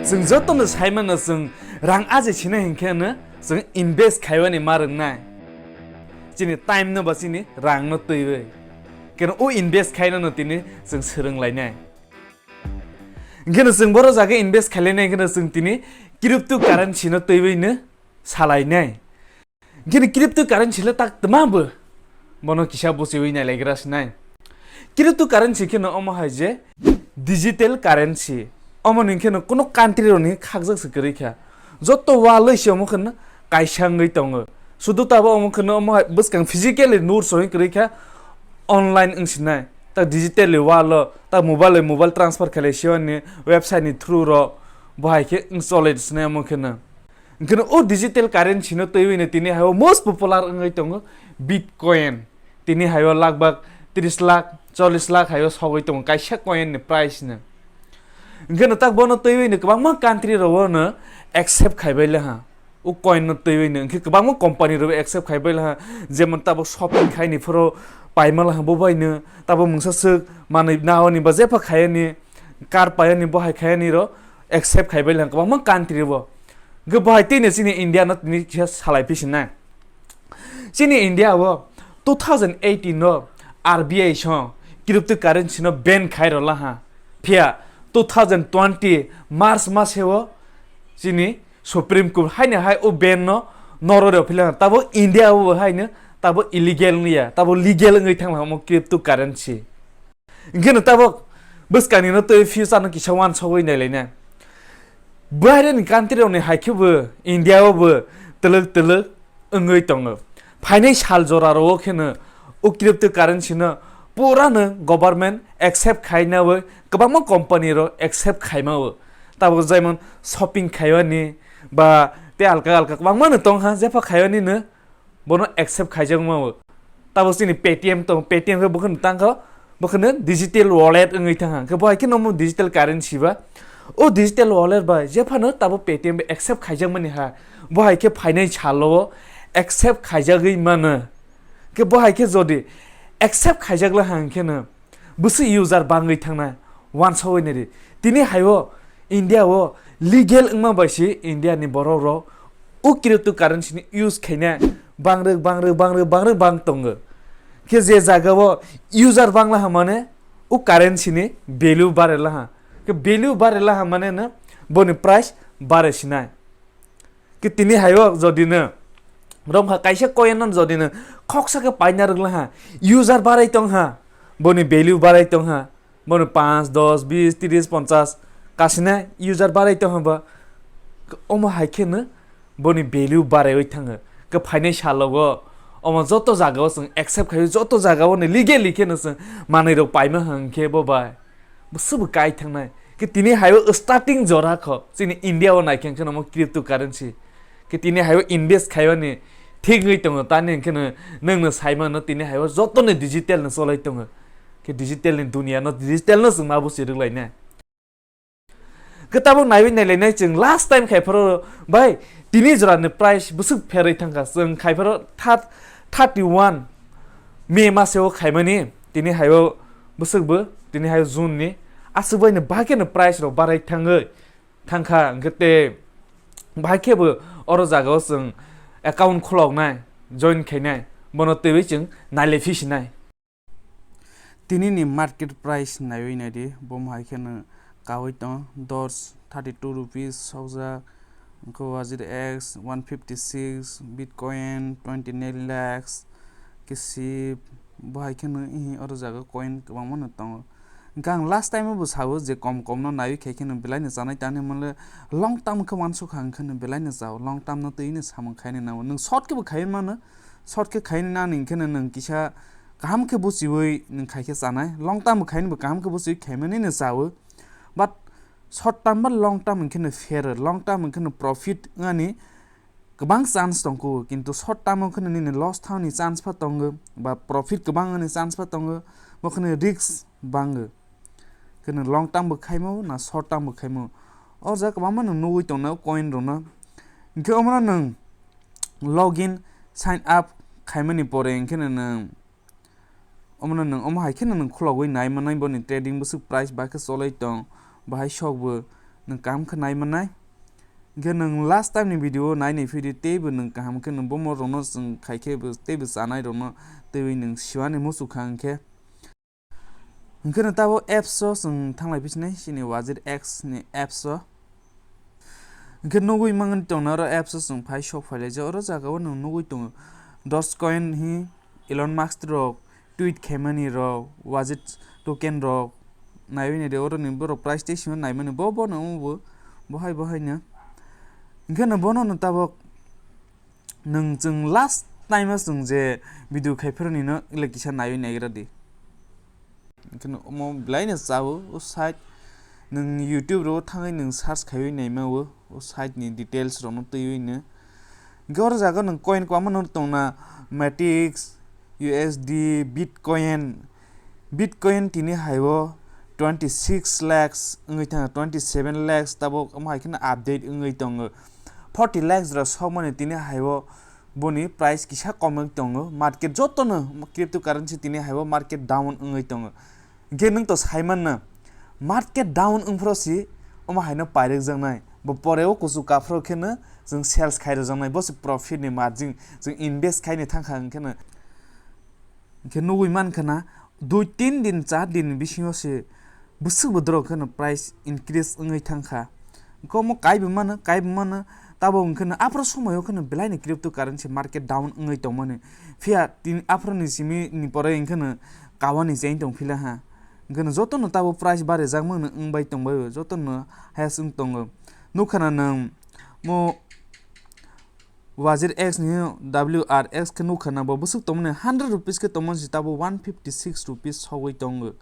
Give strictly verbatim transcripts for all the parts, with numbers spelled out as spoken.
Chwng jotono sai mano, chwng rang aje sina hinkhe no chwng invest khaimani ma rwngnai. Chini time no ba chini rang no twiwi. Keno o invest khaina no tini chwng swrwng lainai. Hinkhe no chwng boro jaga invest khailainai, hinkhe no chwng tini cryptocurrency no twiwi no salainai. Hinkhe cryptocurrency le tak twma bo? Bono kisa buchiwi nailaigra sinai. Cryptocurrency kheno omo hai je digital currency. Omo ni kheno kuno country rokni khakjak se kwrwi kha. Joto walwi se omo kheno kaisa wngwi tongo. Sudu tabo omo kheno omo hai bwskang physically nur sohi kwrwi kha, online wng sinai. Ta digitally walo, ta mobile mobile transfer khlai siwani website ni through ro bo hai khe wng cholai sinai omo kheno. Hinkhe o digital currency no twiwi no tini hai o most popular wngwi tongo Bitcoin. Tini hai o lagbak tris lakh, chollish lakh hai o sogwi tongo kaisa coin ni price no. Hinkhe tak bono twiwi no kwbangma country rok no accept khaibai laha. O coin no twiwi no hinkhe kwbangma company rok accept khaibai laha. Jemon tabuk shopping khaini phoro paima laha bo bai no, tabuk mungsa swk manwi naoni ba jepha khayani, kar payani bo hai khayani ro accept khaibai laha kwbangma country bo. Hinkhe bo hai tini chini India no tini kisa salai phi sinai. Chini India o two thousand eighteen o R B I song cryptocurrency no ban khai rwla ha. Phiya two thousand twenty March mas o chini Supreme Court haino hai o ban no norok rw phila tabo India o haino tabo illegal wngya, tabo legal wngwi thangla omo cryptocurrency. Hinkhe no tabuk bwskangni no twi future no kisa wansogwi nailaina. Baireni country rokni hai khe bo India o bo twlwk twlwk wngwi tongo. Phainai sal jora rok o kheno o cryptocurrency no pura no government accept khaina o kwbangma company rok accept khaima o. Tabuk jemon shopping khaimani ba tei alka alka kwbangma no tongkha jepha khaimani no bono accept khaijakma o. Tabuk chini Paytm tong, Paytm khe bokhno tangkha, bokhno digital wallet wngwi thangkha. Khe bo hai khe nomo digital currency ba. O digital wallet bai jephano tabuk Paytm bai accept khaijakmani ha. Bo hai khe phainai salo accept khaijagwi mano. Khe bo hai khe jodi accept khaijakla ha hinkhe no bwswk user bangwi thangnai, wansogwi naidi. Tini hai o India o legal wngma bai se India ni borok rok o cryptocurrency ni use khaina bangrwk, bangrwk, bangrwk, bangrwk bang tongo. Khe je jaga o user bangla ha mane o currency ni value barela ha. Khe value barela ha mane no boni price bare sinai. Khe tini hai o jodi no romkha kaisa coin no jodi no khoksa khe paina rwgla ha, user barai tong ha, boni value barai tong ha, boni panch, dos, bis, tris, ponchas kasina user barai tong ha ba, omo hai khe no boni value baraiwi thango. Khe phainai salogo omo joto jagao chwng accept khaio, joto jagao ni legally khe no chwng manwi rok paima hwnkhe bo bai. Bo swbo kai thangnai. Khe tini hai o starting jora kho. Chini India o nai khe khe nomo cryptocurrency. Khe tini hai o invest khaimani thik wngwi tongo. Tani hwnkhe no nwng no sai mano tini hai o joto ni digital no cholai tongo. Khe digital ni dunia no digital no chwng ma bo chirwk lainai. Khe tabuk naiwi nailainai chwng last time khai pharo bai tini jora ni price bwswk pherwi thangkha. Chwng khai pharo thirty one May maseo khaimani tini hai o bwswk bo tini hai o June ni aswk bai ni bahai khe no price rok barai thangwi thangkha, hwnkhe tei bahai khe bo oro jaga o chwng account khuloknai, join khainai, bono twiwi chwng nailai phi sinai. Tini ni market price naiwi naidi, bo hai khe no kawi tongo, dor thirty two rupees sokjak. Wngkhe wajir X one fifty six, Bitcoin twenty nine lakhs, khe sip, bo hai kheno oro jaga coin kwbangma no tongo. Hwnkhe ang last time o bo sao je kom kom no naiwi khai kheno belai no chanai tani hwnle long term khe uansukha hwnkheno belai no chao, long term no twi no samung khainai nango. Nwng short khe bo khai mano, short khe khai nani hwnkheno nwng kisa kaham khe buchiwi nwng khai khe chanai, long term bo khai bo kaham khe buchiwi khaimani no chawo. But short term ba long term hwnkheno fair, long term hwnkheno profit wngani kwbang chance tongkho, kintu short term hwnkheno nini loss thangni chance pha tongo, ba profit kwbang wngni chance pha tongo, bo kheno risk bango. Kheno long term bo khaimo na short term bo khaimo, o jaga kwbangma nwng nugwi tongnai o coin rokno. Hinkhe omono nwng login, sign up khaimani pore hinkhe nwng Omono nwng omo hai kheno nwng khulogwi nai manai boni trading bwswk price bai khe cholai tong, bahai sok bo nwng kaham khe nai mannai. Hwnkhe nwng last time ni video o nai nai phidi teibo nwng kaham khe nwng bomo rokno chwng khai khe bo teibo chanai rokno teibo nwng siwani muchukha hwnkhe. Hwnkhe no tabuk apps o chwng thanglai phi sinai chini Wazir X ni apps o. Hwnkhe nugui mangni tongna oro apps o chwng phai sok phai laijak. Oro jaga o nwng nugui tongo Dogecoin hi Elon Musk rok tweet khaimani rok, Wazir token rok naiwi naidi, oro ni borok price tei simi naimani bo bo no wng bo bo hai bo hai no. Hwnkhe no bono no tabuk nwng chwng last time o chwng je video khai phuru nino le kisa naiwi naigra di. Hwnkhe no omo belai no chao o site nwng YouTube ro thangwi nwng search khaiwi naima o. O site ni details rokno twiwi no. Hwnkhe oro jaga nwng coin kwbangma no tongna, Matic, U S D, Bitcoin. Bitcoin tini hai o twenty six lakhs wngwi thangkha, twenty seven lakhs tabuk omo hai kheno update wngwi tongo. Forty lakhs rok sokmani tini hai o boni price kisa komwi tongo. Market jotono cryptocurrency tini hai o market down wngwi tongo. Hwnkhe nwng to sai manna, market down wngphro si omo haino pairwkjaknai, bo pore o kuchuk kaphro kheno chwng sales khairokjaknai, bo se profit ni margin chwng invest khaini thangkha hwnkheno. Hwnkhe nugui mankha na, dui tin din, char din ni bisingo se bwswk bodorok kheno price increase wngwi thangkha. Hwnkhe omo kaibo mano, kaibo mano, tabuk hwnkhe no aphro somoio kheno belai ni cryptocurrency market down wngwi tongmani. Phiya tini aphro ni simi ni pore hwnkhe no kawa ni chain tong phila ha. Hwnkhe no joto no tabuk price barijak mano wngbai tongbai o, joto no highest wng tongo. Nukha na nwng mo Wazir X ni W R X khe nukha na bo bwswk tongmani hundred rupees khe tongmani si tabuk one fifty six rupees sogwi tongo.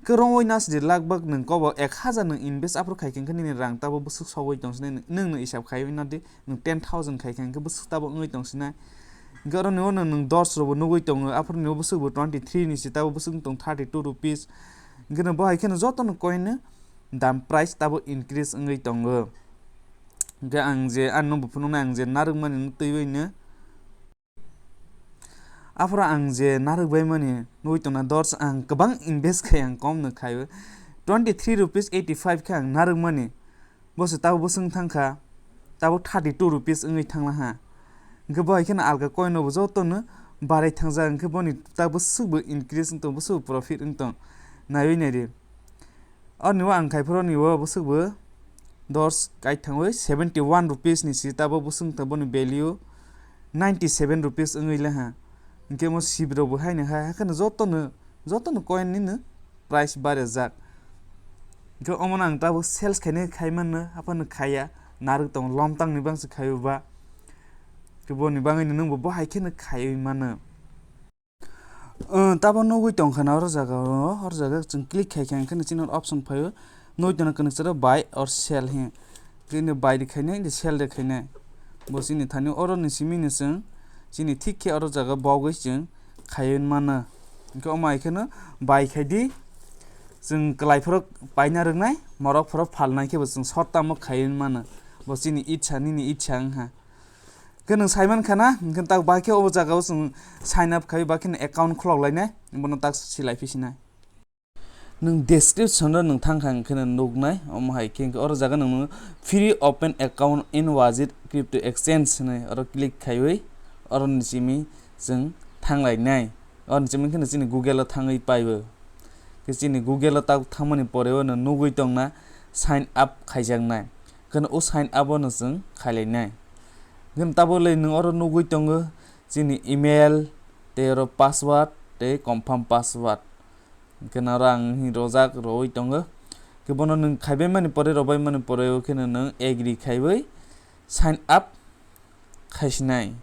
Khe rongwi nasidi lagbak nwng kobo ek hazar nwng invest aphro khai khe hwnkhe nini rang tabuk bwswk sogwi tongsinai nwng, nwng no isab khaiwi nadi nwng ten thousand khai khe hwnkhe bwswk tabuk wngwi tongsinai. Hwnkhe oro ni o nwng, nwng dos robo nugwi tongo, aphro ni o bwswk bo twenty three ni si tabuk bwswk wng tong thirty two rupees. Hwnkhe no bo hai kheno joto no coin no dam price tabuk increase wngwi tongo. Hwnkhe ang je, ang no bo phunuknai, ang je narwkmani no twiwi no. Aphuru ang je narwk baimani nugwi tongna dors, ang kwbang invest khai, ang kom no khai o. Twenty three rupees eighty five khe ang narwkmani, bo se tabuk bwswk thangkha, tabuk thirty two rupees wngwi thanglaha. Hwnkhe bo hai kheno alka coin no bo joto no barai thangjak, hwnkhe boni tabuk bwswk bo increase wng tongo, bwswk bo profit wng tong, naiwi naidi. Ani o ang khai phuru ni o bwswk bo dors kai thangwi seventy one rupees ni si, tabuk bwswk wng tong boni value ninety seven rupees wngwi le ha. Hwnkhe omo sib rok bo haino hai, hakheno joto no, joto no coin ni no price barajak. Hwnkhe omo no ang tabuk sales khainai khai mano, aphano khaiya, narwk tong lomtang ni bangsi khai o ba. Hwnkhe boni bagwi no nwng bo bo hai kheno khaiwi mano. Uh, tabo nugwi tongkha na oro jaga o, oro jaga chwng click khai kha, hwnkhe chini option phaio, nugwi tongna kwrwngsa buy or sell hin. Chini buy de khainai, de sell de khainai. Bo chini thani oro ni simi ni chwng, chini thik khe oro jaga bogwi chwng khaiwi mano. Hwnkhe omo hai kheno buy khai di, chwng kwlai phoro paina rwnai, morok phoro phalnai khe bo chwng short term o khaiwi mano. Bo chini itsa, nini itsa wngkha. Hwnkhe nwng saiman khana, hwnkhe tak bai khe o jaga o chwng sign up khai, bai kheno account khulok lainai, bono tak silai phi sinai. Nwng description o nwng thang kha, hwnkhe nwng nuknai, omo hai khe, hwnkhe oro jaga nwng free open account in Wazir Crypto Exchange hinwi oro click khaiwi, oro ni simi chwng thang lainai. Oro ni simi kheno chini Google o thangwi paibo. Khe chini Google o tak thangmani pore o nwng nugwi tongna sign up khaijaknai. Kheno o sign up o no chwng khailainai. Kheno tabuk le nwng oro nugwi tongo chini email tei oro password tei confirm password. Kheno oro ang hin rojak roi tongo. Khe bono nwng khaibai mani pore, robai mani pore o kheno nwng agree khaiwi sign up khaisinai.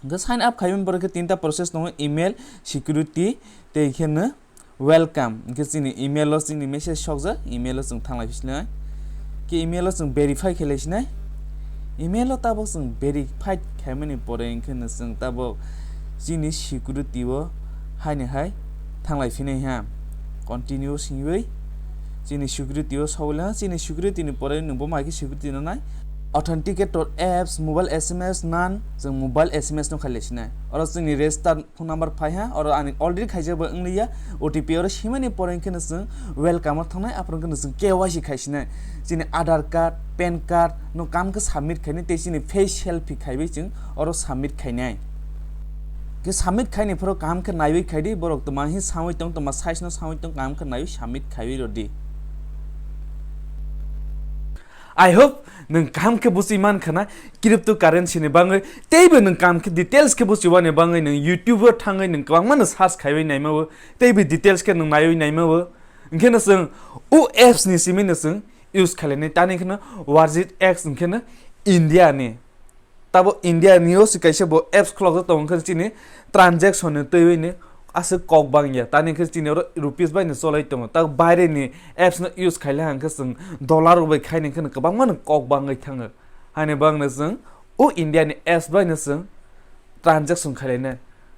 Hwnkhe sign up khaimani pore khe tinta process tongo, email, security tei kheno welcome. Hwnkhe chini email o chini message sokjak, email o chwng thanglai phi sinai. Khe email o chwng verify khe lai sinai. Email o tabuk chwng verified khaimani pore hwnkhe no chwng tabuk chini security o haino hai thanglai phinai ha. Continue singwi chini security o sogwi lai ha. Chini security ni pore nwng bo mai khe security no nai. Authenticator apps, mobile S M S nan, chwng mobile S M S no khailai sinai. Oro chwngni register phone number phai ha, oro ani already khaijak bai wngliya, O T P oro simani pore hwnkhe no chwng welcome o thangnai, aphuru hwnkhe no chwng K Y C khai sinai. Chini Aadhaar card, pan card no kam khe submit khainai, tei chini face selfie khaiwi chwng oro submit khainai. Khe submit khaini phoro kaham khe naiwi khaidi, borok tma hi sawi tong, tma size no sawi tong, kaham khe naiwi submit khaiwi rwdi. I hope nwng kaham khe buchi man khana cryptocurrency ni bagwi, teibo nwng kaham khe details khe buchi wani bagwi nwng YouTube o thangwi nwng kwbangma no search khaiwi naima o, teibo details khe nwng naiwi naima o. Hwnkhe no chwng o apps ni simi no chwng use khailai nai, tani kheno Wazir X hwnkhe no India ni. Tabo India ni o se kaisa bo apps khulokjak tongo, hwnkhe chini transaction ni twiwi ni aswk kok bang ya. Tani hwnkhe chini oro rupees bai ni cholai tongo. Ta baire ni apps no use khaile hwnkhe chwng dollar rok bai khaini hwnkhe kwbangma no kok bangwi thango. Haini bagwi no chwng o India ni apps bai no chwng transaction khailai nai.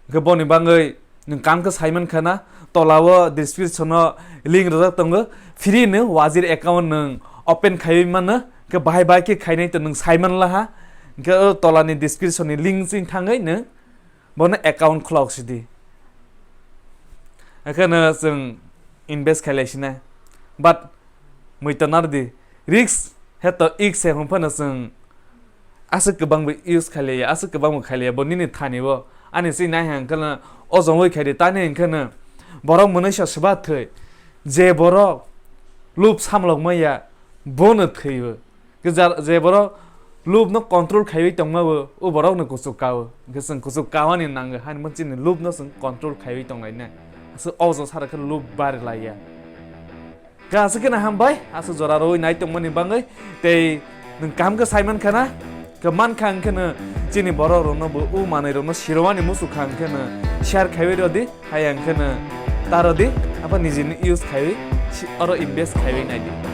Hwnkhe boni bagwi nwng kaham khe sai man kha na, tola o description o link rwjak tongo, free no Wazir account nwng open khaiwi mano, hwnkhe bahai bahai khe khainai to nwng sai man la ha, hwnkhe o tola ni description ni link chwng thangwi nwng bono account khulok sidi. Haikhe no chwng invest khailai sinai, but muiton narwdi, risk heto ik se hwn phano chwng aswk kwbang bo use khailiya, aswk kwbang bo khailiya, bo nini thani bo. Ani se nai hang kheno ojong oi khaidi, tani hang kheno borok mwnwi sa swba thwi, je borok lub samlok maya, bono thwi bo. Khe jar-, je borok lub no control khaiwi tongma bo, o borok no kuchuk ka o. Hwnkhe chwng kuchuk ka ani nango, hani mo chini lub no chwng control khaiwi tong lai nai. Aswk ojong sara khe lub bari laiya. Khe aswk kheno hambai, aswk jora rwui nai tongmani bagwi, tei nwng kaham khe sai man khana, khe man kha hwn kheno chini borok rokno bo o manwi rokno sirwani muchuk kha hwn kheno share khaiwi rw di, hai hwn kheno ta rw di, abo nijini use khaiwi si-, oro invest khaiwi nai di.